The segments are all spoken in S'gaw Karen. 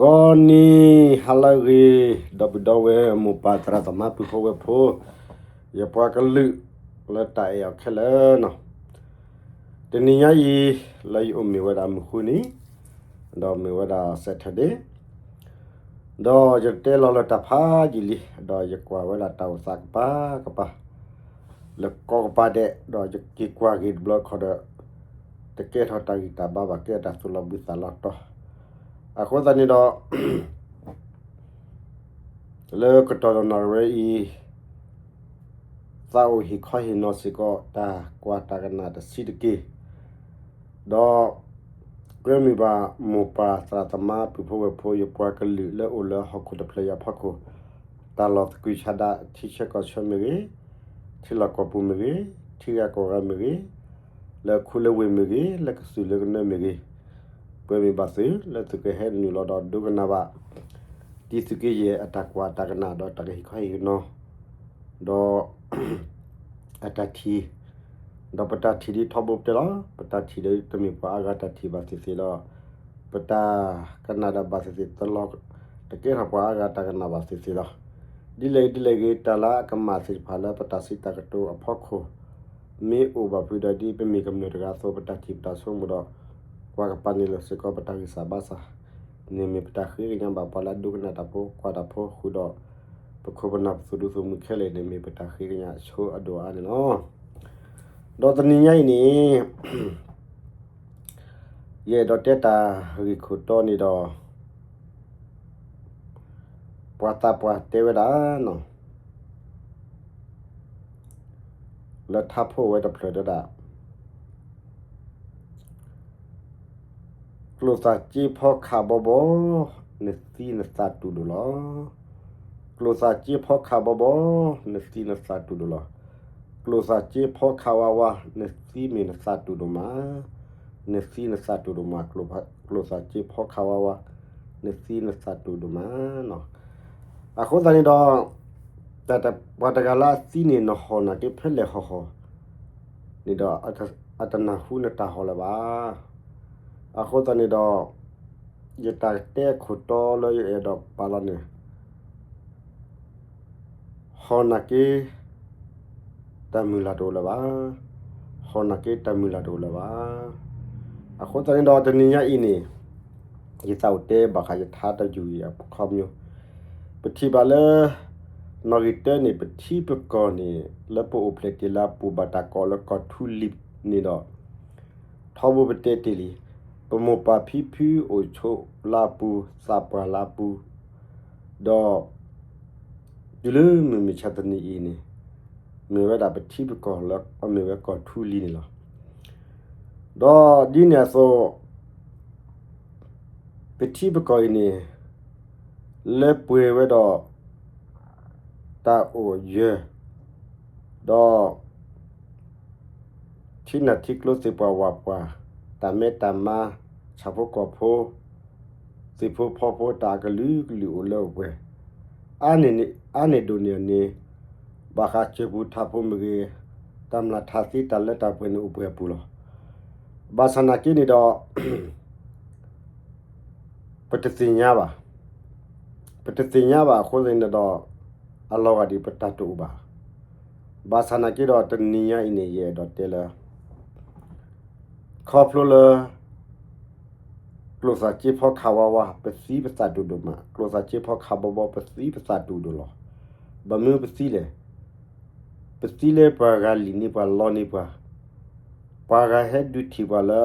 ဂီၤနံၤဟါလၢအဂ့ၤ, ဒီပုၢ်ဒီဝဲၢ်မိၢ်ပၢ်သရၣ်သမါပုၢ်ဖိဝဲၢ်ဖိ, ယပှၤကလုာ်လၢတၢ်အဲၣ်အီၤခဲလၢာ်နီၤ, တနံၤညါအံၤ လၢယအိၣ်မ့ၢ်ဝဲဒၣ်မုၢ်ဃုနံၤ, ဒီးမ့ၢ်ဝဲဒၣ် Saturday, ဒီးယတဲလီၤလၢတၢ်ဖးယံာ်လံ, ဒီးယကွၢ်ဝဲဒၣ်တၢ်အိၣ်သးကပၤကပၤ လၢကိးကပၤဒဲး, ဒီးယက့ၤကွၢ်က့ၤတဘျီခီဒီး တကဲထီၣ်တၢ်ဂံၢ်တၢ်ဘါဘၣ်, ကဲတၢ်သူၣ်လီၤဘှံးသးလီၤတီၤ, အဃိသတးန့ၣ်ဒီး လၢကတီၢ်ဒီးနၣ်ရံၣ်ဝဲအံၤ သးအိၣ်ဟ့ၣ်ခီဟ့ၣ်နီၤစ့ၢ်ကီး တၢ်ကွၢ်တၢ်ကနၣ်တဆံးတက့ၢ်, ဒီး ကွဲမုာ်ဘၣ်မိၢ်ပၢ်သရၣ်သမါပုၢ်ဖိဝဲၢ်ဖိ ယပှၤကလုာ်လၢအိၣ်လၢဟီၣ်ခိၣ်တဖျၢၣ်အံၤအဖီခိၣ်, တၢ်လီၢ်သကုၤဆးဒး ထံဆၢကီၢ်ဆၢမ့ၢ်ဂ့ၤ, ထံလီၢ်ကီၢ်ပူၤမ့ၢ်ဂ့ၤ, ထံဂၤကီၢ်ဂၤမ့ၢ်ဂ့ၤ, လၢခူလၢဝ့ၢ်မ့ၢ်ဂ့ၤ, လၢကသုၣ်လၢကနၢမ့ၢ်ဂ့ၤ, ပှဲၤမ့ၢ်ဘၣ်သုလၢသုကဟဲနုာ်လီၤဒီးဒိကနၣ်ဘၣ် ဒ်သုးက့ယဲၢ်အတၢ်ကွၢ်တၢ်ကနၣ်ဒီးတၢ်ကဟ့ၣ်ခီဟ့ၣ်နီၤ ဒီး အတၢ်ထံၣ်, ဒီးပတၢ်ထံၣ်ဒ်ထီဘိပတဲလီၤ. ပတၢ်ထံၣ်ဒီးတမ့ၢ်ပှၤအါဂၤတၢ်ထံၣ်ဘၣ်သ့ၣ်သ့ၣ်ဒီး ပတၢ်ကနၣ်ဒီးဘၣ်သ့ၣ်သ့ၣ်တလီၤ, တကဲထီၣ်ပှၤအါဂၤတၢ်ကနၣ်ဘၣ်သ့ၣ်သ့ၣ်လီၤ. ဒ်လဲၣ်ဂ့ၤဒ်လဲၣ်ဂ့ၤ တၢ်လၢအကမၣ်သ့ၣ်တဖၣ်လၢပတၢ်စံးတၢ်ကတိၤအဖီခိၣ် မ့ၢ်အိၣ်ဘၣ်ဖုးဒီးဒ်ပမ့ၢ်ကမျၢၢ်တဂၤအသိး ပတၢ်ထံၣ်ပတၢ်ဆိကမိၣ်ဒီး ကွၢ်ကပၤန့ၣ်လီၤစ့ၢ်ကီး ပတၢ်ဂံၢ်စၢ်ဘါစၢ် န့ၣ်မ့ၢ်ပတၢ်ဃ့ကညးဘၣ်ပှၤလၢအဒိကနၣ်တၢ်ဖိကွၢ်တၢ်ဖိဃုာ်ဒီး ပခိၣ်ပနၢ်ပသူၣ်ဒူသးမုာ်ခဲလၢာ်န့ၣ် မ့ၢ်ပတၢ်ဃ့ကညးဆိအဒိၣ်အါန့ၣ်လီၤ. ဒီးတနံၤညါအံၤန့ၣ် ယအဲၣ်ဒိးတဲတၢ်ဂ့ၢ်ခိၣ်တီန့ၣ်ဒီး ပှၤသးပှၢ်တဲဝဲဒၣ်နီၤ လၢထါဖိဝဲတဖျၢၣ်တဲဒၣ် ကျိၣ်စၢ်က့ဖီခးဘီဘီ, နသံနသးတူၢ်ဒိၣ်လီၤ. ကျိၣ်စၢ်က့ဖီခးဘီဘီ, နသံနသးတူၢ်ဒိၣ်လီၤ. ကျိၣ်စၢ်က့ဖီခးဝါဝါ, နသံမ့ၢ်နသးတူၢ်ဒိၣ်မး, နသံနသးတူၢ်ဒိၣ်မး, ကျိၣ်စၢ်က့ဖီခးဝါဝါ, နသံနသးတူၢ်ဒိၣ်မးနီၤ. အဃိသတးန့ၣ်ဒီး တၢ်ပှၤတဂၤလၢအသံန့ၣ် နဟီၣ်နာ်က့ဖဲလဲၣ်ဟီၣ်ဟီၣ်န့ၣ်ဒီး အတနၢ်ဟူနတၢ်ဟီၣ်လၢၤဘၣ်. အဃိသတးန့ၣ်ဒီး ယတၢ်တဲအခိၣ်တီလၢယအဲၣ်ဒိးပာ်လီၤန့ၣ် ဟီၣ်နာ်က့ တၢ်မုၢ်လၢ်တအိၣ်လၢၤဘၣ်. ဟီၣ်နာ်က့တၢ်မုၢ်လၢ်တအိၣ်လၢၤဘၣ်. အဃိသတးန့ၣ်ဒီးတနံၤညါအံၤန့ၣ် ယသးအိၣ်တဲဘၣ်ဃးယထါတယုၢ်အံၤအခီပညီ, ပထံၣ်ဘၣ်လၢ နီၣ်ဂံၢ်တၢန့ၣ် ပထံပကီၢ်န့ၣ် လၢပအိၣ်ဖျဲၣ်တ့ၢ်လၢအပူၤဘၣ်တၢ်ကိးလၢကီၢ်ထူလံၤန့ၣ်ဒီး ထီဘိပတဲတ့ၢ်လံ, ပမိၢ်ပၢ်ဖံဖုအိၣ်ဆိးလၢအပူၤ သးပှၢ်လၢအပူၤ, ဒီး တုၤလၢမုၢ်မဆါတနံၤအံၤန့ၣ် မ့ၢ်ဝဲဒၣ်ပထံပကီၢ်လၢအမ့ၢ်ဝဲကီၢ်ထူလံၤန့ၣ်လီၤ. ဒီးဒ်န့ၣ်အသိး ပထံပကီၢ်အံၤန့ၣ် လၢပှဲၤဝဲဒီး တၢ်အိၣ်ယၢၤ ဒီး ထံနၢ်ထံကျိသ့ၣ်ပှၢ်ဝၣ်ပှၢ်, တၢ်မဲတၢ်မါ, ဆၣ်ဖိကီၢ်ဖိ, သ့ၣ်ဖိဖီဖိ တၢ်အကလုာ်ကလုာ်အိၣ်လၢအပှဲၤ, အါန့ၢ်ဒိၣ်န့ၢ်န့ၣ် ဘၣ်ဃးစၢၤပူၤထးဖိမ့ၢ်ဂ့ၤ, တၢ်မျၢ်ထးသ့တၢ်လၢတၢ်ပှဲၤန့ၣ်အိၣ်ပှဲၤအပူၤလီၤ. ဘၣ်ဆၣ်နာ်က့န့ၣ်ဒီး ပတသ့ၣ်ညါဘၣ်. ပတသ့ၣ်ညါဘၣ်အဃိသတးန့ၣ်ဒီး အလီၤဂာ်ဒ်ပတၢ်တအိၣ်ဘၣ်. ဘၣ်ဆၣ်နာ်က့ဒီးတနံၤညါအံၤန့ၣ် ယအဲၣ်ဒိးတဲလၢ ခီဖျိလၢ ကျိၣ်စၢ်က့ဖီခးဝါဝါ ပသံပသးတူၢ်ဒိၣ်မး, ကျိၣ်စၢ်က့ဖီခးဘီဘီ ပသံပသးတူၢ်ဒိၣ်လီၤ. ဘၣ်မနုၤပသံလဲၣ်. ပသံလၢပှၤဂၤလံၣ်န့ၢ်ပှၤလီန့ၢ်ပှၤ, ပှၤဂၤဟဲဒုးထံၣ်ပှၤလၢ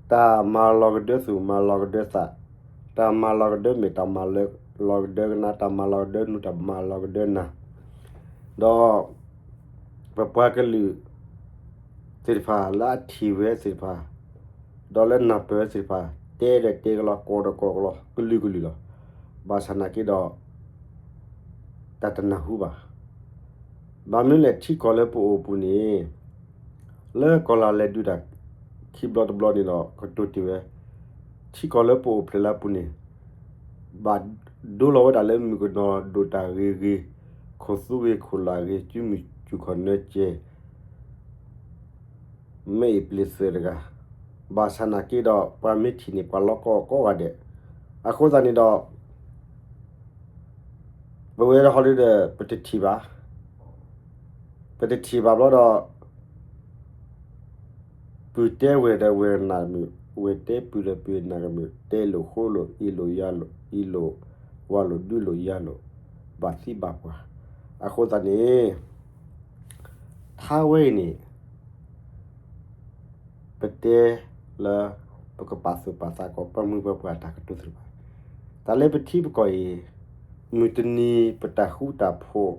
တၢ်မၤလီၤကဒၢသူၣ်မၤလီၤကဒၢသး, တၢ်မၤလီၤကဒၢမဲာ်တၢ်မၤလီၤကဒၢကနါ, တၢ်မၤလီၤကဒၢနူၤ တၢ်မၤလီၤကဒၢနၢ်, ဒီး ပပှၤကလုာ်သ့ၣ်တဖၣ်လၢအထံၣ်ဝဲသ့ၣ်တဖၣ်, ဒီးလၢနၢ်ပၢၢ်ဝဲသ့ၣ်တဖၣ် တဲဒီးတဲကလီၤ ကိးဒီးကိးကလီၤ ကလုာ်ကလုာ်လီၤ. ဘၣ်ဆၣ်နာ်က့ဒီး တၢ်တနၢ်ဟူဘၣ်. ဘၣ်မနုၤလဲၣ် ထံကီၢ်လၢပအိၣ်ပူၤန့ၣ် လၢကီၢ်လၢ်လဲၤဒုးတၢ်ခံဘျီတဘျီန့ၣ်ဒီး ကတိၤတ့ၢ်ဝဲ, ထံကီၢ်လၢပအိၣ်ဖျဲၣ်လၢအပူၤန့ၣ် ဘၣ်ဒိလီၤဝဲဒၣ်လၢမုၣ်ကနီၤဒိၣ်တၢ်ဂ့ၤဂ့ၤ, ခိၣ်သူဂ့ၤခိၣ်လၢ်ဂ့ၤ, စုမုၢ်စူၢ်ခီၣ်နၢကဲ မ့ၢ်အံၤပျ့ၤသွဲၣ်တဂၤ, ဘၣ်ဆၣ်နာ်က့ဒီး ပှၤမ့ၢ်ထံၣ်န့ၣ် ပှၤလီၤကီၢ်ကိးဂၤဒဲး, အဃိသတးန့ၣ်ဒီး ပဝဲဒၣ်ဟီဒုဒီး ပတထံၣ်ဘၣ်, ပတထံၣ်ဘၣ်ဘျီဒီး ပုၢ်တဲဝဲၢ်ဒီးဝဲၢ်နၢ်ကမုာ်, ဝဲၢ်တဲပုၢ်ဒီးပုၢ်နၢ်ကမုာ်, တဲလိာ်ဃိလိာ် အ့ၣ်လိာ်ယၤလိာ် အ့ၣ်လိာ်ဝၤလိာ်ဒုးလိာ်ယၤလိာ် ဘၣ်သံဘၣ်ပှၢ်, အဃိသတးန့ၣ် ထါဝဲအံၤန့ၣ် ပတဲလၢ ပကပာ်သူၣ်ပာ်သးကီး ပှၤမုၢ်ပှၤပှၢ်တၢ်ကတိၤသ့ၣ်တဖၣ်, တၢ်လၢပထံပကီၢ်အံၤ မုၢ်တနံၤ ပတၢ်ဃူတၢ်ဖိး,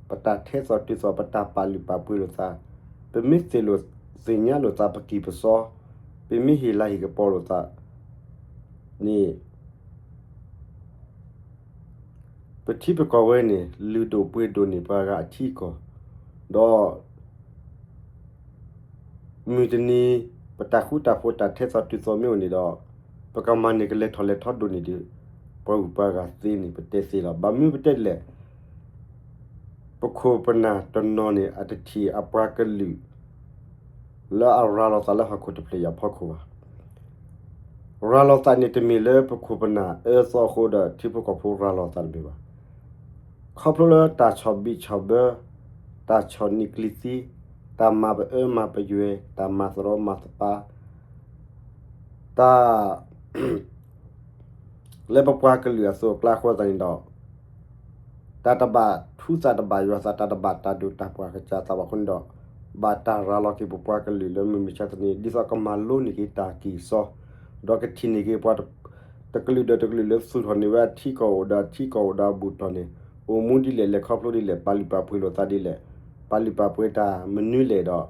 ပတၢ်ထဲသိးတုၤသိး ပတၢ်ပာ်လုၢ်ပာ်ပှ့ၤလိာ်သး, ပမ့ၢ်သ့ၣ်လိာ်သ့ၣ်ညါလိာ်သးပကံၢ်ပစီ, ပမ့ၢ်ဟ့ၣ်လၤဟ့ၣ်ကပီၤလိာ်သးန့ၣ် ပထံပကီၢ်ဝဲန့ၣ် လုၢ်ဒိၣ်ပှ့ၤဒိၣ်န့ၢ်ပှၤဂၤအထံအကီၢ်, ဒီး မုၢ်တနံၤ ပတၢ်ဃူတၢ်ဖိး တၢ်ထဲသိးတုၤသိးမ့ၢ်အိၣ်န့ၣ်ဒီး ပကမၤန့ၢ်ကလဲၤထီၣ်လဲၤထီဒိၣ်န့ၢ်ဒံး ပှၤဂုၤပှၤဂၤသ့န့ၣ် ပတဲသ့လီၤ. ဘၣ်မနုၤပတဲလဲၣ်, ပခိၣ်ပနၢ်တနီၤန့ၣ် အတထံၣ်အပှၤကလုာ် လၢအရၤလီၤသးလၢဟီၣ်ခိၣ်တဖျၢၣ်အံၤအဖီခိၣ်ဘၣ်. ရၤလီၤသးန့ၣ်တမ့ၢ်လၢပခိၣ်ပနၢ်အၢသီအဃိဒီး ထံဖိကီၢ်ဖိရၤလီၤသးတမ့ၢ်ဘၣ်. ခီဖျိလၢတၢ်ဆီၣ်ဘံၣ်ဆီၣ်ဘၢ, တၢ်ဆီၣ်နံၣ်ကျံၤသံ, တၢ်မၤပအၢမၤပယွဲ, တၢ်မၤသရီမၤသပၢၤ, တၢ် လၢပပှၤကလုာ်အသိးအကျါအဃိသတးန့ၣ်ဒီး တၢ်တဘၣ်ထူသးတဘၣ်ယွၤသး တၢ်တဘၣ်တၢ်ဒိၣ်တၢ်ပှၢ်ကစၢ်သးဘၣ်အဃိန့ၣ်ဒီး ဘၣ်တၢ်ရၤလီၤက့ၤပပှၤကလုာ်လၢမုၢ်မဆါတနံၤ ဒ်သိးကမၤလိန့ၢ်က့ၤတၢ်ကံၢ်စီ ဒီးကထံၣ်န့ၢ်က့ၤပှၤ တကလုာ်ဒီးတကလုာ်လၢသူၣ်ထီၣ်န့ၢ်ဝဲအထံကီၢ်အိၣ်ဒီးအထံကီၢ်အိၣ်ဒီးအဘူၣ်တီၢ်န့ၣ် အိၣ်မူဒ်လဲၣ် လဲၤခီဖျိဒ်လဲၣ် ပာ်လုၢ်ပာ်ပှ့ၤလိာ်သးဒ်လဲၣ် ပာ်လုၢ်ပာ်ပှ့ၤတၢ်မနုၤလဲၣ်ဒီး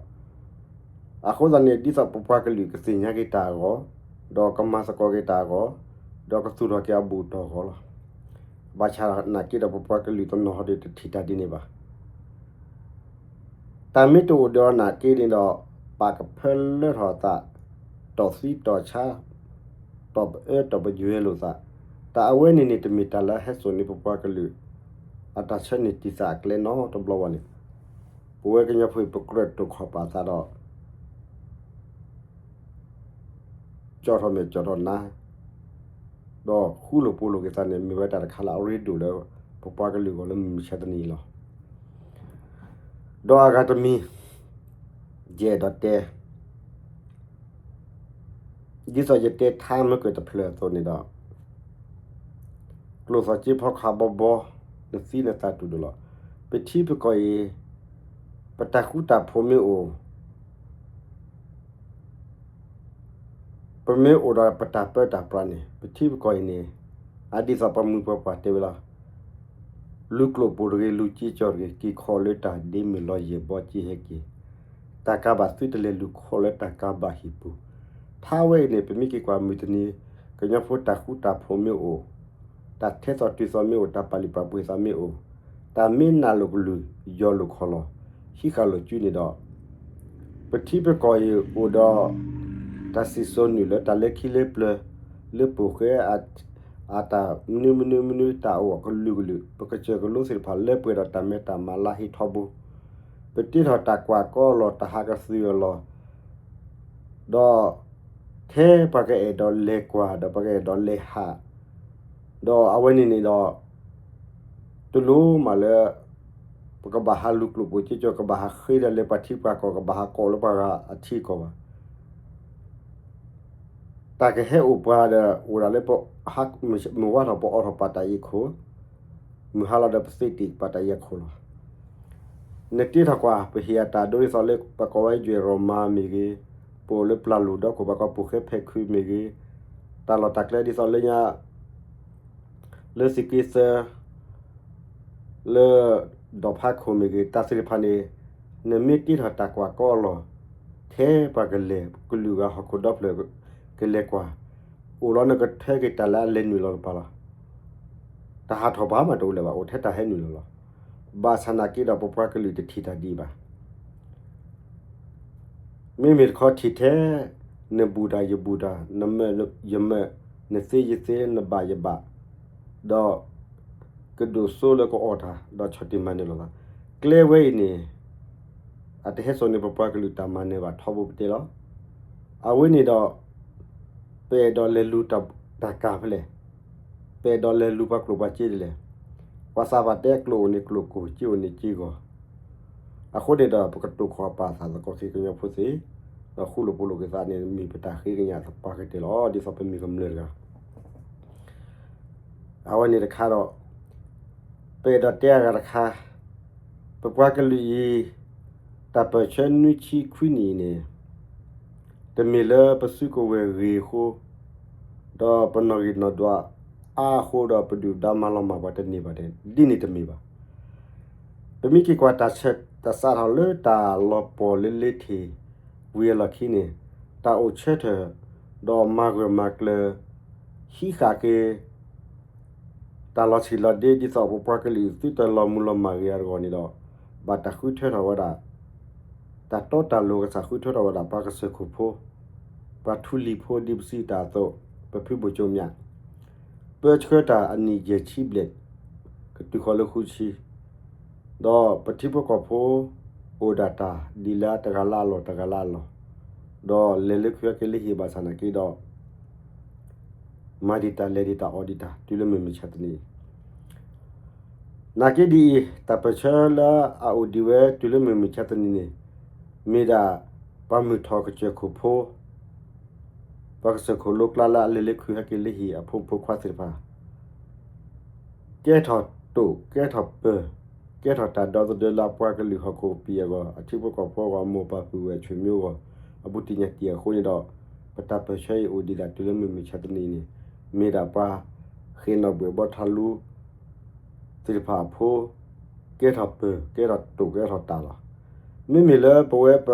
အဃိသတးန့ၣ် ဒ်သိးပပှၤကလုာ်ကသ့ၣ်ညါက့ၤတၢ်အဂီၢ်, ဒီးကမၤသကိးက့ၤတၢ်အဂီၢ်, ဒီးကသူၣ်ထီၣ်က့ၤအဘူၣ်တီၢ်အဂီၢ်လီၤ. ဘၣ်ဆၣ်နာ်က့ဒီးပပှၤကလုာ်တနီၤဟီဒီးတထံၣ်တၢ်ဒ်န့ၣ်ဘၣ်. တၢ်မ့ၢ်တအိၣ်ဒီးနာ်က့န့ၣ်ဒီး ပာ်ကဖၢလၢထီၣ်သး, တီၢ်သံတီၢ်ဆါ, တီၢ်ပအၢတီၢ်ပယွဲလိာ်သး, တၢ်အဝဲန့ၣ်န့ၣ် တမ့ၢ်တၢ်လၢအဟဲစိာ်န့ၢ်ပပှၤကလုာ် အတၢ်ဆၢန့ၢ်တံၢ်သးအကျဲနီတဘျီဘၣ်န့ၣ် ပဝဲကညီဖိအံၤ ပကြၢးတိာ်ခီၣ်ပာ်သးဒီး ကၠီထီၣ်မဲာ်ကၠီထီၣ်နါ, ဒီးဃူလိာ်ဖိးလိာ်က့ၤသးန့ၣ် မ့ၢ်ဝဲတၢ်တခါလၢအရ့ဒိၣ်လၢ ပပှၤကလုာ်အဂီၢ်လၢမုၢ်မဆါတနံၤအံၤလီၤ. ဒီးအဂၤတမံၤ ယအဲၣ်ဒိးတဲ ဒ်သိးယတဲထါမၢကၢၢ်တဖျၢၣ်အသိးန့ၣ်ဒီး ကျိၣ်သီၣ်က့ဖီခါဘီဘီ နသံနသးတူၢ်ဒိၣ်လီၤ. ပထံပကီၢ်အံၤ ပတၢ်ဃူတၢ်ဖိးမ့ၢ်အိၣ် ပမ့ၢ်အိၣ်ဒီးပတၢ်ပၢတၢ်ပြးန့ၣ် ပထံပကီၢ်အံၤန့ၣ် အဒ်သိးပှၤမုၢ်ပှၤပှၢ်တဲဝဲလီၤ. လူၤကျိၣ်ပူၤတဂ့ၤ လူၤက့ကၠီတဂ့ၤ က့ၤခီလၢတၢ်ဒ့မုၢ်လီၤယဲၢ်ဘီက့ဟဲက့ၤ တၢ်ကးဘၣ်သုတလဲၤလူၤခီလၢတၢ်ကးဘၣ်ဟံၣ်ပူၤ. ထါဝဲအံၤန့ၣ် ပမ့ၢ်က့ၤကွၢ်မုၢ်တနံၤ ကညီဖိတၢ်ဃူတၢ်ဖိးမ့ၢ်အိၣ်, တၢ်ထဲသိးတုၤသိးမ့ၢ်အိၣ်, တၢ်ပာ်လုၢ်ပာ်ပှ့ၤသးမ့ၢ်အိၣ်, တၢ်မ့ၢ်နးလိာ်ကလုၢ် ယီၤလိာ်ခီၣ်လီၤ ဟံးဃာ်လိာ်စုန့ၣ်ဒီး ပထံပကီၢ်အံၤအိၣ်ဒီး တၢ်စံၣ်စိၤနုာ်လၢတၢ်လၢခံလၢပျၢၤ လၢပူၤဃဲ အတၢ်မနုၤမနုၤမနုၤ တၢ်အိၣ်အကလုာ်ကလုာ် ပကစၢၢ်ကလိသ့ၣ်တဖၣ်လၢပှဲၤဒီးတၢ်မဲတၢ်မါလါဟ့ထီဘိ ပတ့ထီၣ်တၢ်ကွၢ်ကီအလီၢ် တၢ်ဟးကသုၣ်အလီၢ် ဒီး ထဲပှၤကအဲၣ်ဒိးလဲၤကွၢ် ဒီးပှၤကအဲၣ်ဒိးလဲၤဟး ဒီးအဝဲန့ၣ်န့ၣ်ဒီး တလိၣ်မးလၢ ပကဘၣ်ဟးလူၤကျိၣ်ပူၤက့ကၠီ ကဘၣ်ဟးဃ့ဒီးလဲၤပှၤထံပှၤကီၢ် ကဘၣ်ဟးကိးလၢပှၤဂၤအထံအကီၢ်ဘၣ်. တၢ်ကဟဲအိၣ်ပှၤဒီး အိၣ်ဒၣ်လၢပ မုၢ်ဝါထီၣ်ပအီထီၣ်ပာ်တၢ်အံၤအခိၣ်, မုၢ်ဟါလီၤဒီးပသ့တံၢ်ပာ်တၢ်အံၤအခိၣ်လီၤ. နတ့ထီၣ်ကွၢ် ပဟ့ၣ်အတၢ်ဒိဒ်သိးလၢ ပကိးဝဲယွဲၢ်ရီမါမ့ၢ်ဂ့ၤ, ပအိၣ်လၢပျၢ်လူၢ်ဒီခိၣ် ပှၤကိးပူၤဃဲဖဲးခုးမ့ၢ်ဂ့ၤ, တၢ်လီၢ်တၢ်ကျဲဒ်သိးလၢညါ လၢသုးက့သၢ လၢ ဒီးဖးခိၣ်မ့ၢ်ဂ့ၤ တၢ်သ့ၣ်တဖၣ်န့ၣ် နမ့ၢ်တ့ထီၣ်တၢ်ကွၢ်ကီအလီၢ် ထဲပှၤကလဲၤ ကလုာ်ဂၤဟီၣ်ခိၣ်ဒီဖျၢၣ်ကလဲၤကွၢ် အိၣ်လီၤနကထၢက့ၤတၢ်လၢအလဲၤနုာ်လီၤတပၤလီၤ. တၢ်ဟးထီၣ်ပှၤမးတအိၣ်လၢၤဘၣ် အိၣ်ထဲတၢ်ဟဲနုာ်လီၤလီၤ. ဘၣ်ဆၣ်နာ်က့ဒီးပပှၤကလုာ်တထံၣ်တၢ်ဒ်အံၤဘၣ်. မ့မ့ၢ်တခီထံၣ်ထဲ နဘူးတၢ်ယဘူးတၢ် နမၢယမၢ နသ့ယသ့ နဘၣ်ယဘၣ် ဒီး ကဒိၣ်စိလၢကအီၣ်တၢ် ဒီးဆီၣ်တံၢ်မၤနၢၤလိာ်သး ကျဲဝဲအံၤန့ၣ် အတဟဲစိာ်န့ၢ်ပပှၤကလုာ်တၢ်မၤနၢၤဘၣ်ထီဘိပတဲလီၤ. အဝဲန့ၣ်ဒီး ပအဲၣ်ဒိးလဲၤလူၤတၢ်ကၢ်ဖဲလဲၣ် ပအဲၣ်ဒိးလဲၤလူၤပှၤကျိၣ်ပှၤစ့ဒ်လဲၣ်. ပှၤသးပှၢ်တဲကျိၣ်အိၣ်န့ၣ်ကျိၣ်ကိၢ် စ့အိၣ်န့ၣ်စ့ဂီၤ. အဃိန့ၣ်ဒီး ပကတိၢ်ခီၣ်ပာ်သးသကိးက့ၤကညီဖိသ့ၣ်, ဒီးဃူလိာ်ဖိးလိာ်က့ၤသးန့ၣ် မ့ၢ်ပတၢ်ဃ့ကညးသပှၢ်ကတၢၢ်လီၤ. ဒ်သိးပမ့ၢ်ကမျၢၢ်တဂၤ အဝဲန့ၣ်တခါဒီး ပအဲၣ်ဒိးတဲအဂၤတခါ, ပပှၤကလုာ်အံၤ တၢ်ပၢၢ်ဆၢနွံဆံခွံနံၣ်အံၤန့ၣ် တမ့ၢ်လၢပစုကဝဲၤဂ့ၤအဃိ, ဒီးပနီၣ်ဂံၢ်နီၣ်ဒွးအါအဃိဒီး ပဒုၣ်ပဒါမၤလီၤမၢ်ပှၤတန့ၢ်ဘၣ်န့ၣ် ဒ်န့ၣ်တမ့ၢ်ဘၣ်. ပမ့ၢ်က့ၤကွၢ်တၢ်ဆၢ တၢ်စးထီၣ်လၢတၢ်လီၤပှီၢ်လၢလ့ထံၣ်ဝံၤအလီၢ်ခံန့ၣ် တၢ်အိၣ်ဆၢထၢၣ် ဒီးမၤဂၢၢ်မၤကျၢၤ ဟံးဃာ်က့ၤ တၢ်လီၤဆံးလီၤဒ့ ဒ်သိးပပှၤကလုာ်သုတလီၤမုၢ်လီၤမၢ်ဂ့ၤအဂီၢ်န့ၣ်ဒီး ဘၣ်တၢ်ဃုထၢထီၣ်ဝဲဒၣ် တၢ်တီတၢ်လိၤကစၢ်ဃုထၢထီၣ်ဝဲဒၣ် ပှၤကစၢၢ်ခိၣ်ဖိ, ပှၤထူလံၤဖိ ဒ်ပစံးတၢ်အသိး, ပဖုဘိၣ်ကၠိမၠး ပၢဆှၢတၢ်အနံၣ်ယဲၢ်ဆံဘျဲၣ် ကတုၤဃီၤလၢဃုဆံ, ဒီးပထံဖိကီၢ်ဖိ အိၣ်ဒၣ်တၢ်ဒ်လၢတဂၤလၢအလီၢ်တဂၤလၢအလီၢ်, ဒီးလဲၤလၢခုဟဲက့ၤလၢဟံၣ်ဘၣ်ဆၣ်နာ်က့ဒီး မၤဒံးတၢ်လဲၤဒံးတၢ်အီၣ်ဒံးတၢ် တုၤလၢမုၢ်မဆါတနံၤအံၤ နာ်က့ဒ်အံၤ, တၢ်ပၢၢ်ဆၢလၢအအိၣ်ဒံးဝဲတုၤလၢမုၢ်မဆါတနံၤန့ၣ် မ့ၢ်ဒၣ်ပှၤမုၢ်ထီၣ်ကစၢၢ်ခိၣ်ဖိ, ပှၤကစၢၢ်ခိၣ်လိကျါလၢအလဲၤလၢခုဟဲက့ၤလၢဟံၣ်အဖိမုၣ်ဖိခွါသ့ၣ်တဖၣ် ကဲထီၣ်တိာ် ကဲထီၣ်ပၢၢ် ကဲထီၣ်တၢ်ဒီသဒၢလၢအပှၤကလုာ်ဟီၣ်ခိၣ်ပံၤအဂီၢ် အထံဖိကီၢ်ဖိအဂီၢ် အမိၢ်ပၢ်ပုၢ်ဝဲၢ်ဆွေမျိုးအဂီၢ် အဘူးတံၢ်ညါတံၢ်အဃိန့ၣ်ဒီး ပတၢ်ပၢၢ်ဆၢအံၤအိၣ်ဒံးဒၣ်တုၤလၢမုၢ်မဆါတနံၤအံၤန့ၣ် မ့ၢ်ဒၣ်ပှၤဃ့ၢ်နီၣ်ဘှဲၣ်ဘီထါလူ သ့ၣ်တဖၣ်အဖိ ကဲထီၣ်ပၢၢ် ကဲထီၣ်တိာ် ကဲထီၣ်တၢ်လီၤ. မ့မ့ၢ်လၢပဝဲပ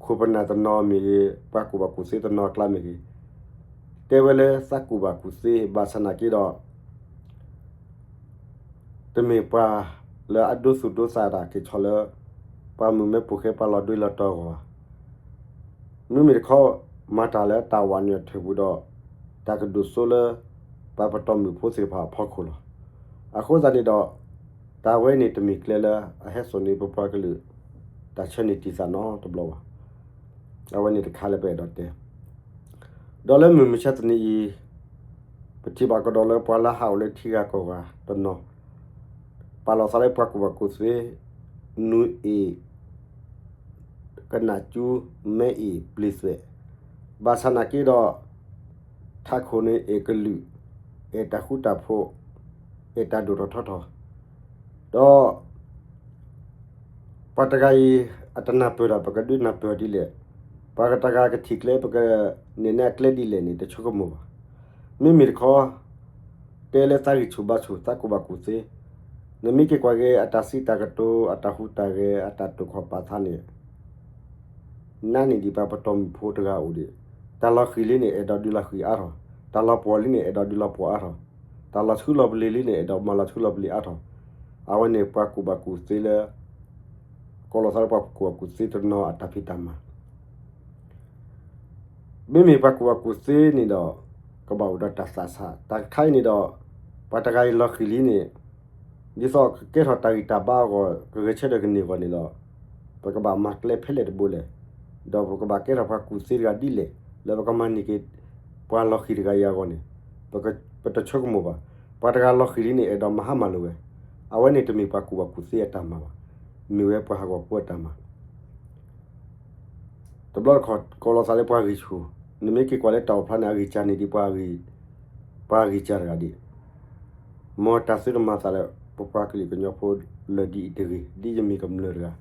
ခိၣ်ပနၢ်တနီၤမ့ၢ်ဂ့ၤ ပှၤကူၣ်ဘၣ်ကူၣ်သ့တနီၤအကျါမ့ၢ်ဂ့ၤ တဲဝဲလၢသးကူၣ်ဘၣ်ကူၣ်သ့ ဘၣ်ဆၣ်နာ်က့ဒီး တမ့ၢ်ပှၤလၢအဒိသူၣ်ဒိသးတၢ်က့ၤဆီၣ်လၢ ပှၤမုၣ်မဲပိာ်ဃဲ ပှၤလီၤဒွဲလီၤတီၤအဂီၢ်ဘၣ်. မ့မ့ၢ်တခီ မၤတၢ်လၢတၢ်ဝးနုာ်အထၢၣ်ပူၤဒီး တၢ်ကဒိၣ်စိလၢ ပှၤပတီၢ်မုၢ်ဖိသ့ၣ်တဖၣ်အဖီခိၣ်လီၤ. အဃိသတးန့ၣ်ဒီး တၢ်ဝဲန့ၣ်တမ့ၢ်ကျဲလၢအဟဲစိာ်န့ၢ်ပပှၤကလုာ် တၢ်ဆၢန့ၢ်တံၢ်သးနီတဘျီဘၣ်. အဝဲန့ၣ်တခါလၢပအဲၣ်ဒိးတဲ ဒီးလၢမုၢ်မဆါတနံၤအံၤ ပထံၣ်ဘၣ်ကဒီးလၢပှၤလၢဟးအိၣ်လၢထံဂၤကီၢ်ဂၤတနီၤ ပာ်လီၤသးလၢပှၤကူၣ်ဘၣ်ကူၣ်သ့ နူအ့ၣ် ကနၣ်ကၠူ မဲအ့ၣ် ပျံၤသွဲၣ် ဘၣ်ဆၣ်နာ်က့ဒီး ထးခိၣ်န့ၣ်အဲၣ်ကလုာ် အဲၣ်တၢ်ဃူတၢ်ဖိး အဲၣ်တၢ်ဒိၣ်ထီၣ်ထီထီၣ် ဒီး ပှၤတဂၤအံၤ အတနၢ်ပၢၢ်ဒီး ပကဒုးနၢ်ပၢၢ်ဒ်လဲၣ်, ပှၤတဂၤကထံၣ်ကျဲ ပကနဲၣ်န့ၢ်အကျဲဒ်လဲၣ်န့ၣ် တဆိကမိၣ်ဘၣ်. မ့မ့ၢ်တခီ တဲလၢသးဂံၢ်ဆူၣ်ဘါဆူၣ် သးကူၣ်ဘၣ်ကူၣ်သ့, နမ့ၢ်က့ၤကွၢ်က့ၤ အတၢ်စံးတၢ်ကတိၤ အတၢ်ဟူးတၢ်ဂဲၤ အတၢ်တိာ်ခီၣ်ပာ်သးန့ၣ် နးန့ၢ်ဒံးပှၤပတီၢ်မုၢ်ဖိတဂၤအိၣ်ဒံး, တၢ်လီၤဃံၤလံန့ၣ် အဲၣ်ဒိးဒုးလီၤဃံၤအါထီၣ်, တၢ်လီၤပှီၢ်လံန့ၣ် အဲၣ်ဒိးဒုးလီၤပှီၢ်အါထီၣ်, တၢ်လီၤဆှုလီၤပလ့ၤလံန့ၣ် အဲၣ်ဒိးမၤလီၤဆှုလီၤပလ့ၤအါထီၣ်, အဝဲန့ၣ်ပှၤကူၣ်ဘၣ်ကူၣ်သ့လၢ ကိးလီၤသးလၢပှၤကူၣ်ဘၣ်ကူၣ်သ့တနီၤအတၢ်ဖံးတၢ်မၤ မ့မ့ၢ်ပှၤကူၣ်ဘၣ်ကူၣ်သ့န့ၣ်ဒီး ကဘၣ်အိၣ်ဒီးတၢ်သးဆး, တၢ်တခါအံၤန့ၣ်ဒီး ပှၤတဂၤအံၤလီၤဃံၤလံန့ၣ် ဒ်သိးကကဲထီၣ်တၢ်ဂံၢ်တၢ်ဘါအဂီၢ် ကဂဲၤဆၢထၢၣ်ကန့ၢ်အဂီၢ်န့ၣ်ဒီး ပကဘၣ်မၤကျဲဖဲလဲၣ်တဘိလဲၣ်, ဒီးပကဘၣ်ကဲထီၣ်ပှၤကူၣ်သ့တဂၤဒ်လဲၣ် လၢပကမၤန့ၢ်က့ၤ ပှၤလီၤဃံၤတဂၤအံၤအဂီၢ်န့ၣ် ပတဆိကမိၣ်ဘၣ်. ပှၤတဂၤလီၤဃံၤလံန့ၣ် အဲၣ်ဒိးမၤဟါမၢ်လၢၤဝဲ, အဝဲန့ၣ်တမ့ၢ်ပှၤကူၣ်ဘၣ်ကူၣ်သ့အတၢ်မၤဘၣ်, မ့ၢ်ဝဲပှၤဟးဂီၤဖိအတၢ်မၤ တဘျီတခီၣ် ကိးလီၤသးလၢပှၤဂံၢ်ဆူၣ်, နမ့ၢ်က့ၤကွၢ်လၢတၢ်အိၣ်ဖျါန့ၣ် အဂံၢ်စၢ်န့ၢ်ဒံးပှၤဂံၢ်, ပှၤဂံၢ်စၢ်တဂၤဒံး, မ်တၢ်သုတမၤသးလၢ ပပှၤကလုာ်ကညီဖိလၢာ်ဒ်အံၤတဂ့ၤ, ဒ်ယမ့ၢ်ကမျၢၢ်တဂၤ,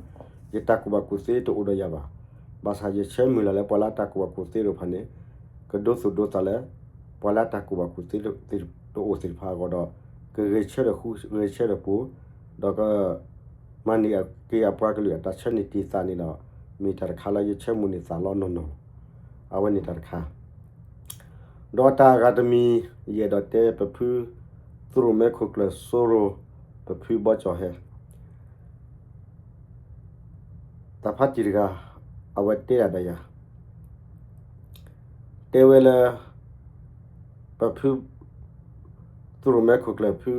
ယတၢ်ကူၣ်ဘၣ်ကူၣ်သ့တအိၣ်ဒီးယၤဘၣ်. ဘၣ်ဆၣ်ယဆၢမုၢ်လၢ်လၢပှၤလၢအတၢ်ကူၣ်ဘၣ်ကူၣ်သ့တအိၣ်ဖးန့ၣ် ကဒိသူၣ်ဒိသးလၢ ပှၤလၢအတၢ်ကူၣ်ဘၣ်ကူၣ်သ့တအိၣ်သ့ၣ်တဖၣ်အဂီၢ်ဒီး ကဂဲၤဆၢထၢၣ်ဃူဂဲၤဆၢထၢၣ်ဖိး, ဒီးက မၤန့ၢ်က့ၤအပှၤကလုာ်အတၢ်ဆၢန့ၢ်တံၢ်သးန့ၣ်ဒီး မ့ၢ်တၢ်တခါလၢယဆၢမုၢ်န့ၢ်သးလီၤနီၢ်နီၢ်လီၤ. အဝဲန့ၣ်တၢ်တခါ, ဒီးတၢ်အဂၤတမံၤ ယအဲၣ်ဒိးတဲပဖု သုးရိၣ်မဲခိၣ်ကျၢၢ်စိရိၤ ပဖုဘီကၠီၣ်ဟဲ တၢ်ဖးတံၢ်တဂၤ အဝဲတဲဒၣ်ဒီးယၤ တဲဝဲလၢ ပဖု သုးရိၣ်မဲခိၣ်ကျၢၢ်ဖု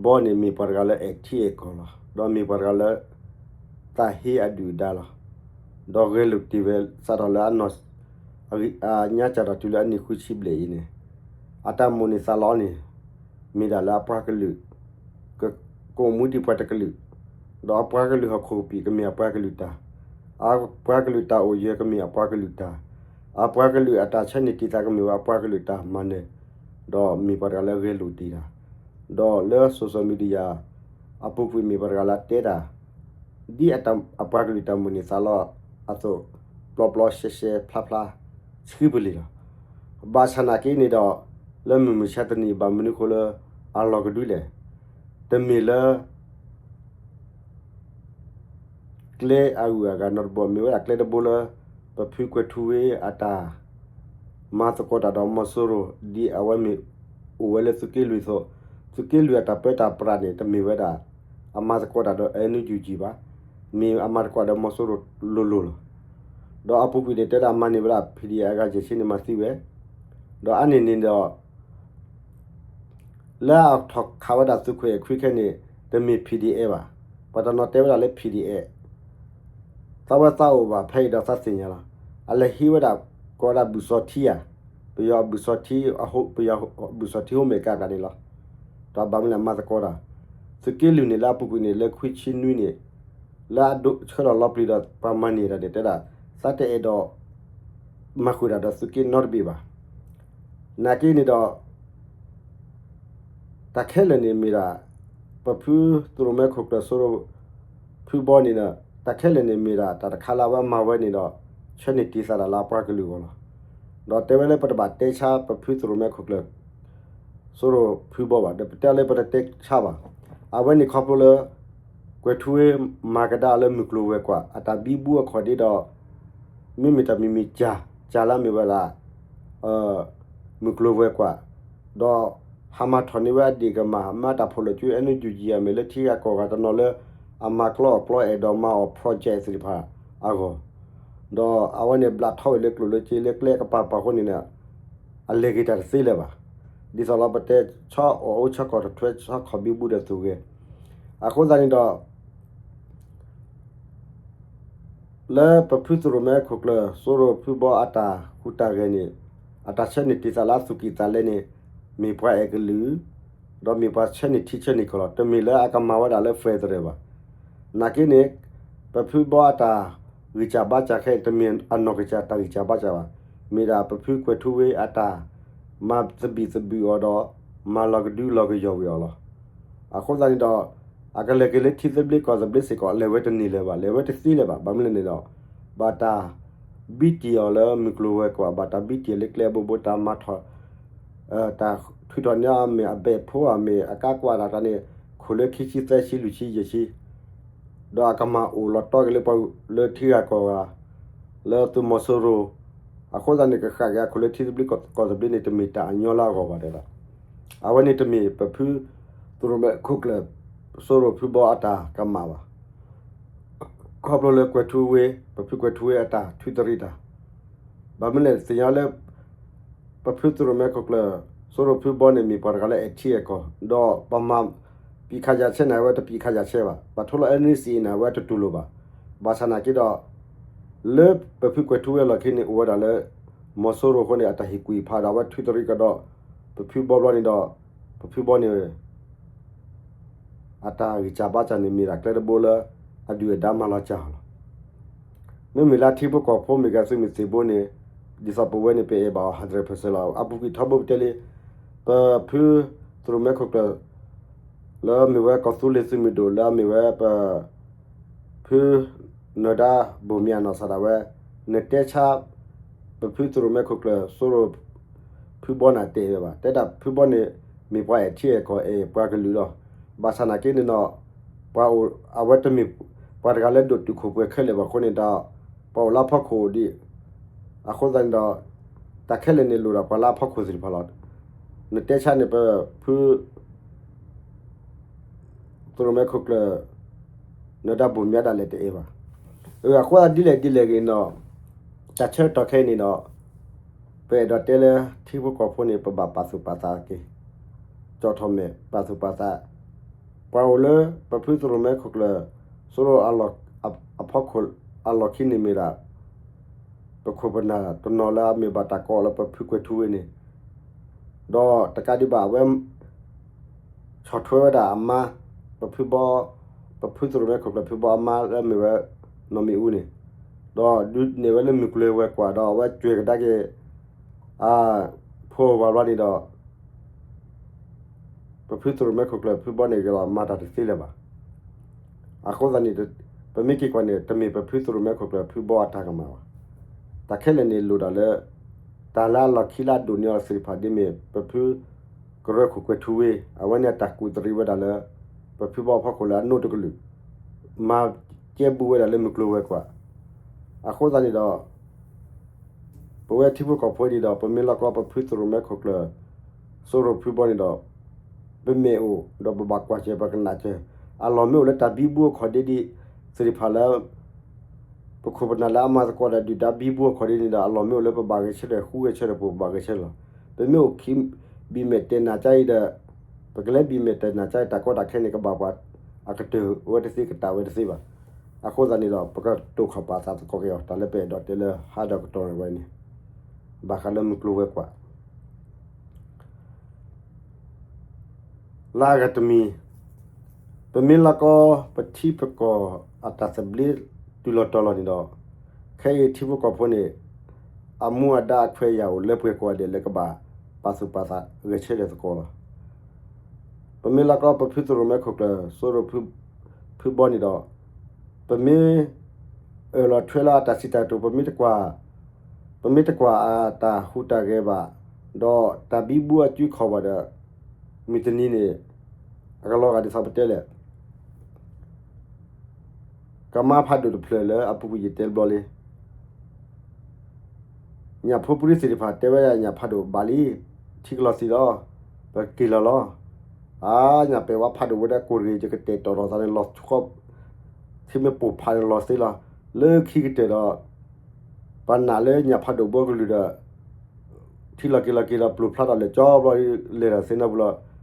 ဘီန့ၣ်မ့ၢ်ပှၤတဂၤလၢအဲၣ်ထံအဲၣ်ကီၢ်လီၤ. ဒီးမ့ၢ်ပှၤတဂၤလၢ သးဟ့အဒုၣ်အဒါလီၤ. ဒီးဂဲၤလိာ်တ့ၢ်ဝဲစးထီၣ်လၢအနီၢ် အညါစးထီၣ်တုၤလၢအနံၣ်ဃုဆံဘျဲၣ်အံၤန့ၣ်, အတၢ်မိၣ်န့ၢ်သးလီန့ၣ် မ့ၢ်ဒၣ်လၢအပှၤကလုာ် ကအိၣ်မူဒံးပှၤတကလုာ်, ဒီးအပှၤကလုာ်ဟီၣ်ခိၣ်ကပံာ်ကမ့ၢ်အပှၤကလုာ်တၢ်, အပှၤကလုာ်တၢ်အိၣ်ယၢၤကမ့ၢ်အပှၤကလုာ်တၢ်, အပှၤကလုာ်အတၢ်ဆၢန့ၢ်တံာ်သးကမ့ၢ်ဝဲအပှၤကလုာ်တၢ်မၤနၢၤ, ဒီးမ့ၢ်ပှၤတဂၤလၢဂဲၤလိာ်တ့ၢ်တၢ်, ဒီးလၢ social media အပူၤကွံာ်မ့ၢ်ပှၤတဂၤလၢတဲတၢ် ဒ်အပှၤကလုာ်တၢ်မိၣ်န့ၢ်သးလီအသိး ပျီပျီရှဲရှဲဖျါဖျါ ဆှံပလ့ၤလီၤ. ဘၣ်ဆၣ်နာ်က့န့ၣ်ဒီး လၢမုၢ်မဆါတနံၤဘၣ်မနုၤအဃိလၢအလီၤကဒုလဲၣ်, တမ့ၢ်လၢ ကျဲအဂုၤအဂၤနီတဘိ မ့ၢ်ဝဲဒၣ်ကျဲတဘိလၢ ပဖုကွဲၤထူဝ့အတၢ် မၤသကိးတၢ်ဒီးမီၤစိရိၤ ဒ်အဝဲမ့ၢ်အိၣ်ဝဲလၢသုးက့လွံၢ်အသိး, သုးက့လွံၢ်အတၢ်ပၢတၢ်ပြးန့ၣ် တမ့ၢ်ဝဲဒၣ် အမၤသကိးတၢ်ဒီး NUG ဘၣ်, မ့ၢ်အမၤသကိးဒီးမီၤစိရိၤလိၤလိၤလီၤ. ဒီးအပူၤကွံာ်န့ၣ် တဲဒၣ်မၤန့ၢ်ဝဲဒၣ် PDF အဂၤယဲၢ်ဆံန့ၣ်မၤသံဝဲ, ဒီးအါန့ၢ်န့ၣ်ဒီး လၢအထီၣ်ခးဝဲဒၣ်သုးခွဲးအခွံခဲန့ၣ် တမ့ၢ် PDF ဘၣ်, ပှၤတနီၤတဲဝဲဒၣ်လၢ PDF သးဝဲသးအိၣ်ဘၣ်ဖဲအံၤဒီးသးသ့ၣ်ညါလီၤ. အလဲၤဟံးဝဲဒၣ် ကိးဝဲဒၣ်ဘုၣ်စီၤထံဧါ, ပယီၤဘုၣ်စီၤထံ, ပယီၤဘုၣ်စီၤထံဟိမဲာ်ကၤကးန့ၣ်လီၤ. ဒီးဘၣ်မနုၤလဲၣ်မၤသကိးတၢ်, သုးက့လွံၢ်န့ၣ် လၢအပူၤကွံာ်န့ၣ် လၢခွံဆံနွံန့ၣ် လၢအဒိးဆှၢလီၤလီၤပျံၤဒီး ပှၤမၤန့ၢ်တၢ်န့ၣ် တဲဒၣ် သးတအဲၣ်ဒိး မၤဃုာ်တၢ်ဒီးသုးက့နီတဘ့ၣ်ဘၣ်. နာ်က့န့ၣ်ဒီး တၢ်ခဲလၢာ်န့ၣ်မ့ၢ်ဒၣ် ပဖုသရိၣ်မဲခိၣ်ကျၢၢ် စိရိၤဖုဘီန့ၣ်ဒီး တၢ်ခဲလၢာ်န့ၣ်မ့ၢ်ဒၣ် တၢ်တခါလၢအဝဲမၤဝဲန့ၣ်ဒီး ဆၢန့ၢ်တံာ်သးတၢ်လၢအပှၤကလုာ်အဂီၢ်လီၤ. ဒီးတဲဝဲလၢပတဘၣ်တဲဆါပဖုသရိၣ်မဲခိၣ်ကျၢၢ် စိရိၤဖုဘီဘၣ်, ဒီးပတဲလၢပတတဲဆါဘၣ်. အဝဲန့ၣ်ခီဖျိလၢ ကွဲၤထူဝ့မၤကဒါအီၤလၢမုၢ်ကျိၤဝဲၤကွာ် အတၢ်ဘံဘူအခီၣ်ဒ့ဒီး မ့မ့ၢ်တၢ်မံၤမံၤစၢ် စၢ်လၢအမ့ၢ်ဝဲဒၣ် မုၢ်ကျိၤဝဲၤကွာ်, ဒီးဟးမၤထီၣ်န့ၢ်ဝဲအဒ့ၣ်ကမၢ် မၤတၢ်ဖိးလိာ်စု NUG အမ့ၢ်လၢထံဂၤကီၢ်ဂၤတနီၤလၢ အမၤကျီအီၣ်ကျီအဲၣ်ဒိးမၤအီၣ် project သ့ၣ်တဖၣ်အဂီၢ်, ဒီးအဝဲန့ၣ်ဘျးထီၣ်ဝဲလၢကျိၣ်လၢစ့လၢကျဲအကပၤပၤအဃိန့ၣ် အလဲၤက့ၤတၢ်တသ့လၢၤဘၣ်. ဒ်သိးလီၤပတဲဆီအိၣ်အိၣ်ဆီကီၢ်တထွဲ ဆီခီၣ်ဘံဘူဒီးသူၣ်ဂဲၤ, အဃိသတးန့ၣ်ဒီး လၢပဖုသရိၣ်မဲခိၣ်ကျၢၢ် စိရိၤဖုဘီအတၢ်ဟူးတၢ်ဂဲၤန့ၣ် အတၢ်ဆၢန့ၢ်တံာ်သးလၢအသူၣ်ကံၢ်သးလဲန့ၣ် မ့ၢ်ပှၤအဲၣ်ကလုာ် ဒီးမ့ၢ်ပှၤဆၢန့ၢ်ထံဆၢန့ၢ်ကီၢ်လီၤ. တမ့ၢ်လၢအကမၤဝဲဒၣ်လၢ federal ဘၣ်. နာ်က့န့ၣ် ပဖုဘီအတၢ်ဂံၢ်စၢ်ဘါစၢ်ခဲအံၤ တမ့ၢ်အနီၢ်ကစၢ်တၢ်ဂံၢ်စၢ်ဘါစၢ်ဘၣ်. မ့ၢ်ဒၣ်ပဖုကွဲၤထူဝ့အတၢ်မၤသဘံၣ်သဘုၣ်အီၤဒီး မၤလီၤကဒုလီၤကယီၢ်ဝံၤအီၤလီၤ. အဃိသတးန့ၣ်ဒီး အကလဲၤက့ၤလၢထံသဘျ့ကီၢ်သဘျ့စ့ၢ်ကီး လဲၤဝဲတန့ၢ်လၢၤဘၣ်, လဲၤဝဲတသ့လၢၤဘၣ်. ဘၣ်မနုၤလဲၣ်န့ၣ်ဒီး ဘၣ်တၢ်ဘံတံၢ်အီၤလၢမုၢ်ကျိၤဝဲၤကွာ်, ဘၣ်တၢ်ဘံတံၢ်အီၤလၢကျဲအဘိဘိ, တၢ်မၤထီၣ် တၢ်ထုးထီၣ်န့ၢ်အီၤမ့ၢ်အဘဲၣ်ဖိဧါ, မ့ၢ်အကါကွၢ်တၢ်တၢ်န့ၣ် ခိၣ်လၢခံဆံသၢဆံလွံၢ်ဆံယဲၢ်ဆံ ဒီးအကမၤအိၣ်လီၤတီက့ၤလၢပှၤလၢထံဂၤကီၢ်ဂၤ လၢသုးမီၤစိရိၤ, အဃိသတးန့ၣ် ကဃၣ်က့ၤအခိၣ်လၢထံသဘျ့ကီၢ်သဘျ့န့ၣ် တမ့ၢ်တၢ်အညီလၢအဂီၢ်ဘၣ်ဒဲးလီၤ. အဝဲန့ၣ်တမ့ၢ်ပဖုသရိၣ်မဲခိၣ်ကျၢၢ် စိရိၤဖုဘီအတၢ်ကမၣ်ဘၣ်. ခီဖျိလၢကွဲၤထူဝ့, ပဖုကွဲၤထူဝ့အတၢ်ထုးသရံးတၢ်, ဘၣ်မနုၤလဲၣ် သ့ၣ်ညါလၢ ပဖုသရိၣ်မဲခိၣ်ကျၢၢ် စိရိၤဖုဘီန့ၣ် မ့ၢ်ပှၤတဂၤလၢအဲၣ်ထံအဲၣ်ကီၢ်, ဒီးပမၤ ပံးခးယၤဆဲးန့ၣ် အဝဲတပံးခးယၤဆဲးဘၣ်, ပှၤထိလီၤ NCA န့ၣ် အဝဲတတူၢ်လိာ်ဘၣ်. ဘၣ်ဆၣ်နာ်က့ဒီး လၢပဖုကွဲၤထူဝ့အလီၢ်ခံန့ၣ် အိၣ်ဝဲဒၣ်လၢ မီၤစိရိၤအဃိန့ၣ် အတၢ်ဟ့ၣ်ကူၣ်ဖးဒီး အဝဲထုးသရံးကဒီး ပဖုဘီဘျီန့ၣ်ဒီး ပဖုဘီန့ၣ် အတၢ်ဂံၢ်စၢ်ဘါစၢ်န့ၣ် မ့ၢ်ဒၣ်ကျဲတဘိလၢ အဒုၣ်အဒါမၤလီၤစၢ်အီၤလီၤ. မ့မ့ၢ်လၢထံဖိကီၢ်ဖိမ့ၢ်ဂ့ၤ သုးမုၢ်သံၣ်ဘိန့ၣ် ဒ်သိးပဝဲန့ၣ် ပအဲၣ်ဘၣ်အီၤ hundred percent လီၤ. အပူၤကွံာ်ထီဘိပတဲလံ ပဖုသရိၣ်မဲခိၣ်ကျၢၢ် လၢအမ့ၢ်ဝဲကီၢ်သူလ့ၤသုးမုၢ်ဒိၣ် လၢအမ့ၢ်ဝဲပ ဖု နၢၤဒါဘိၣ်မၠးနီၢ်စၢ်ဒၣ်ဝဲ နတဲဆါ ပဖုသရိၣ်မဲခိၣ်ကျၢၢ် စိရိၤဖုဘီန့ၣ်တအဲၣ်ဝဲဘၣ်. တဲဒၣ်ဖုဘီန့ၣ် မ့ၢ်ပှၤအဲၣ်ထံအဲၣ်ကီၢ် အဲၣ်ပှၤကလုာ်လီၤ. ဘၣ်ဆၣ်နာ်က့န့ၣ်ဒီး ပှၤအိၣ် အဝဲတမ့ၢ်ပှၤတဂၤလၢဒိၣ်တုာ်ခိၣ်ပှဲၤခဲလၢာ်ဘၣ်အဃိန့ၣ်ဒီး ပှၤအိၣ်လၢဖီခိၣ်ဒံး အဃိသတးန့ၣ်ဒီး တၢ်ခဲလၢာ်န့ၣ်လိၣ်ဒီးပှၤလၢအဖီခိၣ်သ့ၣ်တဖၣ်လီၤ. နတဲဆါန့ၣ် ပဖု သရိၣ်မဲခိၣ်ကျၢၢ် နၢၤဒါဘိၣ်မၠးဒၣ်လဲာ်တအဲၣ်ဘၣ်. အဃိဒ်လဲၣ်ဒ်လဲၣ်ဂ့ၤန့ၣ်ဒီး တၢ်ဆၢကတီၢ်ခဲအံၤန့ၣ်ဒီး ပအဲၣ်ဒိးတဲလၢထံဖိကီၢ်ဖိန့ၣ် ပဘၣ်ပာ်သူၣ်ပာ်သးက့ၤ ကၠီၣ်ထီၣ်မဲာ် ပာ်သူၣ်ပာ်သး ပှၤအိၣ်လၢပဖုသရိၣ်မဲခိၣ်ကျၢၢ် စိရိၤအဖီခိၣ်အလီၢ်ခံန့ၣ်မ့ၢ်ဒၣ် ပခိၣ်ပနၢ်တနီၤလၢအမ့ၢ်ဘၣ်တၢ်ကိးလၢပဖုကွဲၤထူဝ့န့ၣ်, ဒီးတကးဒံးဘၣ်အဝဲ ဆီၣ်ထွဲဝဲဒၣ်အမါ, ပဖုဘီ, ပဖုသရိၣ်မဲခိၣ်ကျၢၢ်ဖုဘီအမါလၢအမ့ၢ်ဝဲ နီၢ်မ့ၣ်အူန့ၣ်, ဒီးဒုးနဲၣ်ဝဲလၢမုၢ်ကျိၤဝဲၤကွာ်ဒီးအဝဲကွဲၤကဒါက့ၤ အဖိဝၤဘျီန့ၣ်ဒီး ပဖုသရိၣ်မဲခိၣ်ကျၢၢ်ဖုဘီန့ၣ်က့ၤလီၤမၤတၢ်တသ့လၢၤဘၣ်. အဃိသတးန့ၣ် ပမ့ၢ်က့ၤကွၢ်န့ၣ် တမ့ၢ်ပဖုသရိၣ်မဲခိၣ်ကျၢၢ်ဖုဘီအတၢ်ကမၣ်ဘၣ်. တၢ်ခဲလၢာ်န့ၣ်လိၣ်ဒၣ်လၢ တၢ်လၢအလီၢ်ခံလၢအဒိၣ်န့ၢ်အီၤသ့ၣ်တဖၣ်ဒ်မ့ၢ်ပဖု ကရၢခိၣ်ကွဲၤထူဝ့ အဝဲန့ၣ်အတၢ်ကူၣ်တရံးဝဲဒၣ်လၢ ပဖုဘီအဖီခိၣ်လၢအနိးတကလုာ် မၤကဲဘူးဝဲဒၣ်လၢမုၢ်ကျိၤဝဲၤကွာ်. အဃိသတးန့ၣ်ဒီး ပဝဲထံဖိကီၢ်ဖိန့ၣ်ဒီး ပမ့ၢ်လီၢ်ကီပဖုသရိၣ်မဲခိၣ်ကျၢၢ် စိရိၤဖုဘီန့ၣ်ဒီး ပမ့ၢ်အိၣ်ဒီးပဘၣ်ကွၢ်စၢၤပကနၣ်စၢၤ, အလီၢ်မ့ၢ်အိၣ်လၢတၢ်ဘံဘူအခီၣ်ဒ့ဒံးသ့ၣ်တဖၣ်လၢ ပခိၣ်ပနၢ်လၢအမၤသကိးဒီးဒုၣ်ဒါဘံဘူအခီၣ်ဒ့န့ၣ်ဒီး အလီၢ်မ့ၢ်အိၣ်လၢပဘၣ်ဂဲၤဆၢထၢၣ်ဃုဂဲၤဆၢထၢၣ်ပူၤ ပဘၣ်ဂဲၤဆၢထၢၣ်လီၤ. ပမ့ၢ်အိၣ်ခံဘံၣ်မဲာ်တဲာ်နးကါအံၤဒီး ပကလဲၤဘံၣ်မဲာ်တဲာ်နးကါအံၤ တၢ်ကီတၢ်ခဲန့ၣ်ကဘၣ်ပှၤအကတၢၢ်ဝဲတသ့ဘၣ်. အဃိသတးန့ၣ်ဒီး ပကတိာ်ခီၣ်ပာ်သးသကိးက့ၤအီၤ တၢ်လၢပအဲၣ်ဒိးတဲလၢဟါဒီးကတီၢ်ဝဲန့ၣ် ဘၣ်ဃးလၢမုၢ်ကျိၤဝဲၤကွာ် လၢအဂၤတမံၤ, ပမ့ၢ်လီၢ်ကီပထံပကီၢ်အတၢ်သဘျ့တုၤလီၤတီၤလီၤန့ၣ်ဒီး ခဲအံၤထံဖိကီၢ်ဖိန့ၣ် အမူအဒါအခွဲးအယာ်အိၣ်လၢပှဲၤကိးဂၤဒဲးလၢကဘၣ်ပာ်သူၣ်ပာ်သးဂဲၤဆၢထၢၣ်သကိးလီၤ. ပမ့ၢ်လီၢ်ကီပဖုသရိၣ်မဲခိၣ်ကျၢၢ် စိရိၤ ဖုဘီန့ၣ်ဒီး ပမ့ၢ်အၢၣ်လီၤထွဲလၢအတၢ်စံးတၢ်ကတိၤ ပမ့ၢ်တကွၢ် ပမ့ၢ်တကွၢ်အတၢ်ဟူးတၢ်ဂဲၤဘၣ်, ဒီးတၢ်ဘံဘူအစုခီၣ်ဘၣ်ဒီး မုၢ်တနံၤန့ၣ် အကလီၤဂာ်ဒ်သိးပတဲလဲၣ် ကမါဖးဒိၣ်တဖျၢၣ်လၢအပူၤကွံာ်ယတဲတဘျီလံ ညၣ်ဖိပရံသ့ၣ်တဖၣ်တဲဝဲဒၣ်ညၣ်ဖးဒိၣ်ဘၣ်လံ, ထံကလီၤသံးလီၤ, ပက့ၤလီၤလီၤ. အါ ညၣ်ပဲာ်ဝါဖးဒိၣ်ဝဲဒၣ်ကိၢ်တဂ့ၤ ယကတဲာ်တီၤထီၣ်သးန့ၣ် လီၤဆှီ, ထံမ့ၢ်ပိၢ်ဖးန့ၣ်လီၤသ့လီၤ. လၢခံကတၢၢ်ဒီး ပနာ်လၢညၣ်ဖးဒိၣ်ဘီကလုာ်ဒီး ထံလီၤက့ၤလီၤက့ၤဒီးပျိၢ်ဖျါထီၣ်လဲာ်ကၠီဘျီ လဲၤဒီးသ့ၣ်နီၣ်ပူၤလီၤ.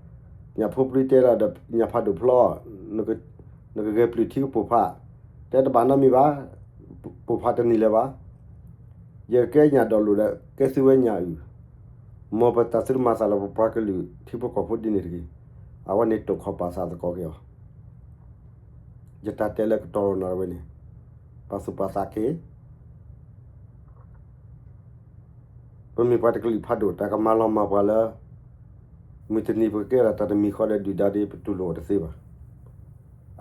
ညၣ်ဖိပရံတဲဒီး ညၣ်ဖးဒိၣ်ဖျီ နကဂဲၤပျုၢ်ထံကပိၢ်ဖး, တဲတဘၣ်နီတမံၤဘၣ်, ပိၢ်ဖးတန့ၢ်လၢၤဘၣ်. ယကဲညၣ်ဒိးလိာ်ဒီး ကဲသုဝဲညၣ်အုၣ်, မ်ပတၢ်သုတမၤသးလၢပပှၤကလုာ်ထံဖိကီၢ်ဖိဒ်န့ၣ်တဂ့ၤ. အဝဲန့ၣ်တိာ်ခီၣ်ပာ်သးသကိးက့ၤအီၤ, ယတၢ်တဲလၢကတီၢ်ရၤနၣ်ရဝဲန့ၣ်, ပာ်သူၣ်ပာ်သးက့ၤ ပမ့ၢ်ပှၤတကလုာ်ဖးဒိၣ် တၢ်ကမၤလီၤမၢ်ပှၤလၢ မုၢ်တနံၤပကကဲထီၣ်တၢ်တမံၤဃီဒီးဒုၣ်ဒါဒီး ပတူၢ်လိာ်အီၤတသ့ဘၣ်.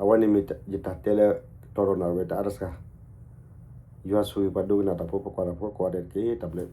အဝဲန့ၣ်မ့ၢ်ယတၢ်တဲလၢကတီၢ်ရၤနၣ်ရဝဲတအါတစှၤ. ယွၤဆိၣ်ဂ့ၤပှၤဒိကနၣ်တၢ်ဖိ ပှၤကွၢ်တၢ်ဖိကိးဂၤဒဲးတက့ၢ်. တၢ်ဘျုး